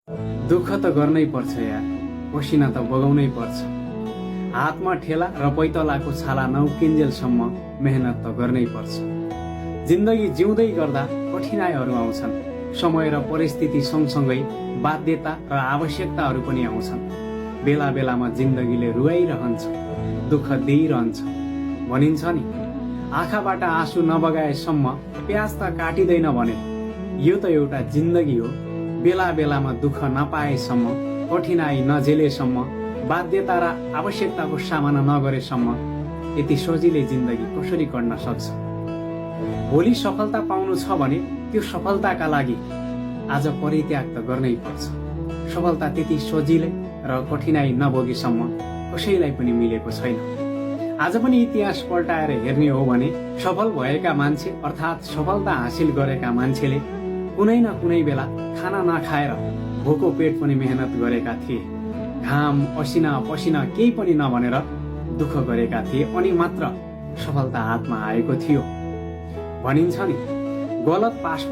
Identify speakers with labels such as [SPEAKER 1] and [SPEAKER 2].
[SPEAKER 1] दुःख त गर्नै पर्छ यार, पसिना त बगाउनै पर्छ। हातमा ठेला र पैतलाको छाला नउकिन्जेलसम्म मेहनत त गर्नै पर्छ। जिन्दगी जिउँदै गर्दा कठिनाइहरू आउँछन्। समय र परिस्थिति सँगसँगै बाध्यता र आवश्यकताहरू पनि आउँछन्। बेला बेलामा जिन्दगीले रुवाइरहन्छ, दुःख दिइरहन्छ। भनिन्छ नि, आँखाबाट आँसु नबगाएसम्म प्याज त काटिँदैन भने। यो त एउटा जिन्दगी हो। बेला बेलामा दुःख नपाएसम्म, कठिनाइ नझेलेसम्म, बाध्यता र आवश्यकताको सामना नगरेसम्म यति सजिलै जिन्दगी कसरी कट्न सक्छ? भोलि सफलता पाउनु छ भने त्यो सफलताका लागि आज परित्याग त गर्नै पर्छ। सफलता त्यति सजिलै र कठिनाइ नभोगेसम्म कसैलाई पनि मिलेको छैन। आज पनि इतिहास पल्टाएर हेर्ने हो भने सफल भएका मान्छे अर्थात् सफलता हासिल गरेका मान्छेले कुनै न कुनै बेला खाना नखाएर भोको पेट पनि मेहनत गरेका थिए। घाम असिना पसिना केही पनि नभनेर दुःख गरेका थिए अनि मात्र सफलता हातमा आएको थियो। भनिन्छ नि, गलत पासपोर्ट